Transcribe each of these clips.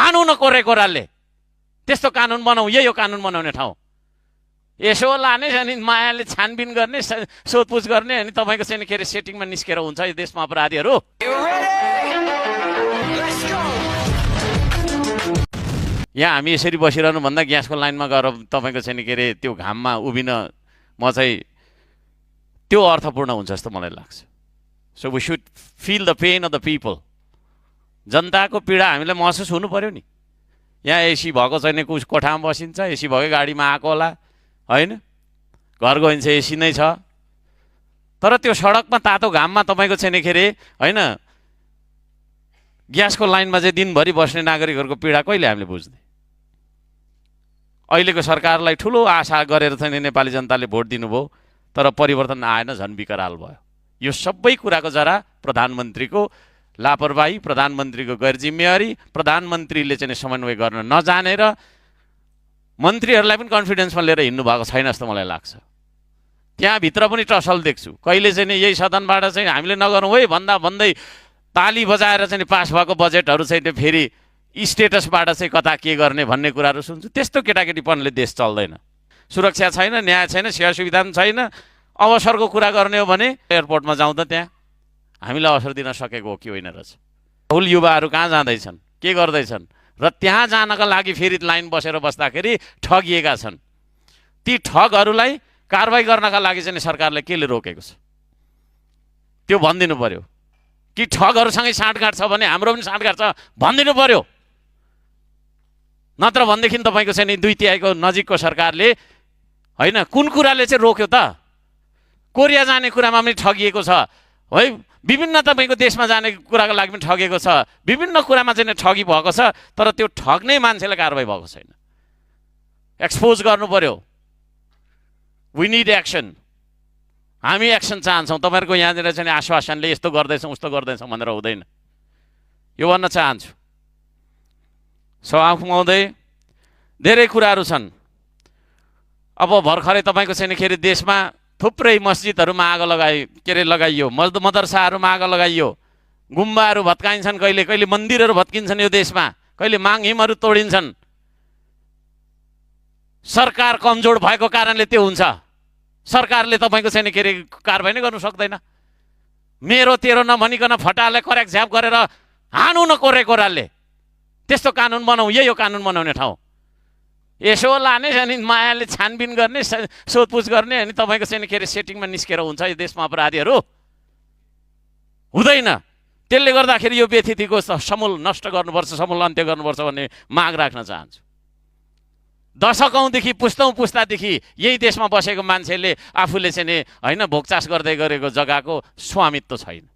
हानु नकोरेको राले त्यस्तो कानुन बनाऊ। यही हो कानुन बनाउने ठाउँ। यसो लाने अनि मायाले छानबिन गर्ने, सोधपुछ गर्ने, अनि तपाईँको चाहिँ के अरे सेटिङमा निस्केर हुन्छ यो देशमा अपराधीहरू। यहाँ हामी यसरी बसिरहनु भन्दा ग्यासको लाइनमा गएर तपाईँको चाहिँ के अरे त्यो घाममा उभिन म चाहिँ त्यो अर्थपूर्ण हुन्छ जस्तो मलाई लाग्छ। So we should feel the pain of the people. जनताको पीडा हामीलाई महसुस हुनु पर्यो नि। यहाँ एसी भएको छैन, कोठामा बसिन्छ, एसी भएकै गाडीमा आएको होला होइन, घर गइन्छ एसी नै छ, तर त्यो सडकमा तातो घाममा तपाईँको छैन के अरे होइन ग्यासको लाइनमा चाहिँ दिनभरि बस्ने नागरिकहरूको पीडा कहिले हामीले बुझ्ने। अहिलेको सरकारलाई ठुलो आशा गरेर चाहिँ नेपाली जनताले भोट दिनुभयो, तर परिवर्तन आएन, झन् विकराल भयो। यो सबै कुराको जरा प्रधानमन्त्रीको लापरवाही, प्रधानमन्त्रीको गैरजिम्मेवारी, प्रधानमन्त्रीले चाहिँ समन्वय गर्न नजानेर मन्त्रीहरूलाई पनि कन्फिडेन्समा लिएर हिँड्नु भएको छैन जस्तो मलाई लाग्छ। त्यहाँभित्र पनि टसल देख्छु। कहिले चाहिँ यही सदनबाट चाहिँ हामीले नगरौँ है भन्दा भन्दै ताली बजाएर चाहिँ पास भएको बजेटहरू चाहिँ फेरि स्टेटसबाट चाहिँ कता के गर्ने भन्ने कुराहरू सुन्छु। त्यस्तो केटाकेटीपनले देश चल्दैन। सुरक्षा छैन, न्याय छैन, सेवा सुविधा पनि छैन। अवसरको कुरा गर्ने हो भने एयरपोर्टमा जाउँ त त्यहाँ हामीलाई अवसर दिन सकेको हो कि होइन रहेछ। बहुल युवाहरू कहाँ जाँदैछन्, के गर्दैछन् र त्यहाँ जानका लागि फेरि लाइन बसेर बस्दाखेरि ठगिएका छन्। ती ठगहरूलाई कारबाही गर्नका लागि चाहिँ सरकारले केले रोकेको छ त्यो भनिदिनु पर्यो। कि ठगहरूसँगै साँठगाँठ छ भने हाम्रो पनि साँठगाँठ छ भनिदिनु पर्यो। नत्र भनेदेखि तपाईँको चाहिँ 2/3 नजिकको सरकारले होइन कुन कुराले चाहिँ रोक्यो त? कोरिया जाने कुरामा पनि ठगिएको छ है, विभिन्न तपाईँको देशमा जाने कुराको लागि पनि ठगेको छ, विभिन्न कुरामा चाहिँ ठगी भएको छ, तर त्यो ठग्ने मान्छेलाई कारबाही भएको छैन। एक्सपोज गर्नु पर्यो। We need action. हामी एक्सन चाहन्छौँ। तपाईँहरूको यहाँनिर चाहिँ आश्वासनले यस्तो गर्दैछौँ उस्तो गर्दैछौँ भनेर हुँदैन। यो भन्न चाहन्छु। सभामुख महोदय, धेरै कुराहरू छन्। अब भर्खरै तपाईँको चाहिँ के अरे देशमा थुप्रै मस्जिदहरूमा आगो लगाइयो, मदरसाहरूमा आगो लगाइयो, गुम्बाहरू भत्काइन्छन्, कहिले कहिले मन्दिरहरू भत्किन्छन् यो देशमा, कहिले माङहिमहरू तोडिन्छन्। सरकार कमजोर भएको कारणले त्यो हुन्छ। सरकारले तपाईँको चाहिँ के अरे कारबाही नै गर्नु सक्दैन। मेरो तेरो नभनिकन फटाले करेक झ्याप गरेर हानु नकोरेको राले त्यस्तो कानुन बनाऊ। यही हो कानुन बनाउने ठाउँ। यसो लाने अनि मायाले छानबिन गर्ने, सोधपुछ गर्ने, अनि तपाईँको चाहिँ के अरे सेटिङमा निस्केर हुन्छ यो देशमा अपराधीहरू। हुँदैन। त्यसले गर्दाखेरि यो व्यथितिको समूल नष्ट गर्नुपर्छ, समूल अन्त्य गर्नुपर्छ भन्ने माग राख्न चाहन्छु। दशकौँदेखि पुस्तादेखि यही देशमा बसेको मान्छेले आफूले चाहिँ होइन भोगचास गर्दै गरेको जग्गाको स्वामित्व छैन।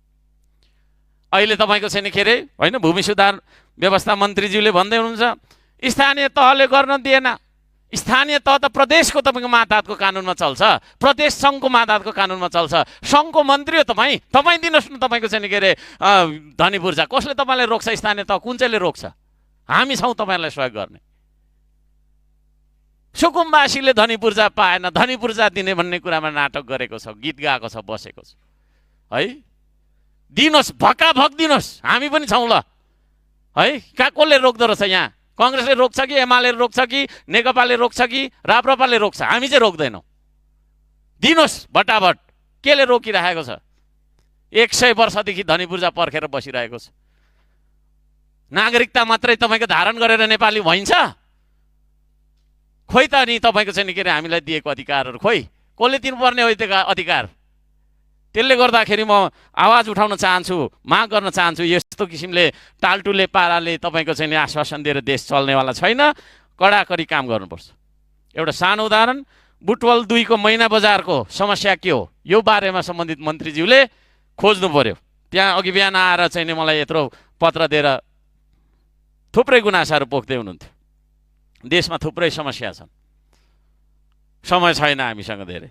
अहिले तपाईँको चाहिँ के अरे होइन भूमि सुधार व्यवस्था मन्त्रीज्यूले भन्दै हुनुहुन्छ स्थानीय तहले गर्न दिएन। स्थानीय तह त प्रदेशको तपाईँको मातहतको कानुनमा चल्छ, प्रदेश सङ्घको मातहतको कानुनमा चल्छ। सङ्घको मन्त्री हो तपाईँ दिनुहोस् न तपाईँको चाहिँ के अरे धनी पूर्जा। कसले तपाईँलाई रोक्छ? स्थानीय तह कुन चाहिँले रोक्छ? हामी छौँ तपाईँलाई सहयोग गर्ने। सुकुम्बासीले धनी पूर्जा पाएन, धनी पूर्जा दिने भन्ने कुरामा नाटक गरेको छ, गीत गाएको छ, बसेको छ है। दिनुहोस्, भक्काभक दिनुहोस्, हामी पनि छौँ ल है। कहाँ कसले रोक्दो रहेछ? यहाँ कङ्ग्रेसले रोक्छ कि एमाले रोक्छ कि नेकपाले रोक्छ कि राप्रपाले रोक्छ? हामी चाहिँ रोक्दैनौँ। दिनुहोस् भट्टाभट। केले रोकिरहेको छ? 100 वर्षदेखि धनी पूर्जा पर्खेर बसिरहेको छ। नागरिकता मात्रै तपाईँको धारण गरेर नेपाली भइन्छ? खोइ त नि तपाईँको चाहिँ के अरे हामीलाई दिएको अधिकारहरू खोइ कसले दिनुपर्ने हो त्यो अधिकार? त्यसले गर्दाखेरि म आवाज उठाउन चाहन्छु, माग गर्न चाहन्छु। यस्तो किसिमले टालटुले पाराले तपाईँको चाहिँ आश्वासन दिएर देश चल्नेवाला छैन। कडाकडी काम गर्नुपर्छ। एउटा सानो उदाहरण, बुटवल 2 को मैना बजारको समस्या के हो यो बारेमा सम्बन्धित मन्त्रीज्यूले खोज्नु पर्यो। त्यहाँ अघि बिहान आएर चाहिँ मलाई यत्रो पत्र दिएर थुप्रै गुनासाहरू पोख्दै हुनुहुन्थ्यो। देशमा थुप्रै समस्या छन्, समय छैन हामीसँग धेरै।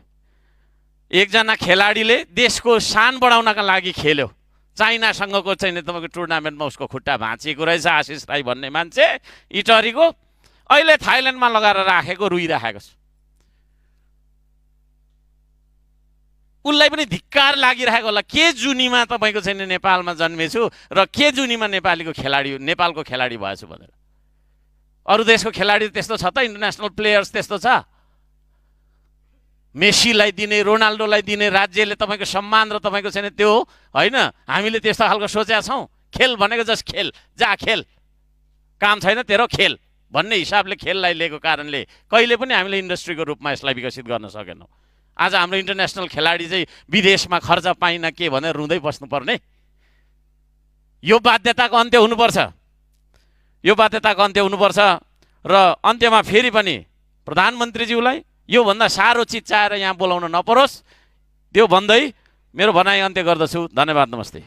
एकजना खेलाडीले देशको शान बढाउनका लागि खेल्यो, चाइनासँगको चाहिँ तपाईँको टुर्नामेन्टमा उसको खुट्टा भाँचिएको रहेछ। आशिष राई भन्ने मान्छे इटरीको अहिले थाइल्यान्डमा लगाएर राखेको, रुइराखेको छ। उसलाई पनि धिक्कार लागिरहेको होला। के जुनीमा तपाईँको चाहिँ नेपालमा जन्मेछु र के जुनीमा नेपालको खेलाडी भएछु भनेर। अरू देशको खेलाडी त्यस्तो छ त? इन्टरनेसनल प्लेयर्स त्यस्तो छ? मेसीलाई दिने, रोनाल्डोलाई दिने राज्यले तपाईँको सम्मान र तपाईँको छैन त्यो हो होइन? हामीले त्यस्तो खालको सोचेका छौँ? खेल भनेको जस्ट खेल, जा खेल, काम छैन तेरो खेल भन्ने हिसाबले खेललाई लिएको कारणले कहिले पनि हामीले इन्डस्ट्रीको रूपमा यसलाई विकसित गर्न सकेनौँ। आज हाम्रो इन्टरनेसनल खेलाडी चाहिँ विदेशमा खर्च पाइन के भनेर रुँदै बस्नुपर्ने? यो बाध्यताको अन्त्य हुनुपर्छ, यो बाध्यताको अन्त्य हुनुपर्छ। र अन्त्यमा फेरि पनि प्रधानमन्त्रीज्यूलाई योभन्दा साह्रो चिज चाहेर यहाँ बोलाउन नपरोस्, त्यो भन्दै मेरो भनाइ अन्त्य गर्दछु। धन्यवाद, नमस्ते।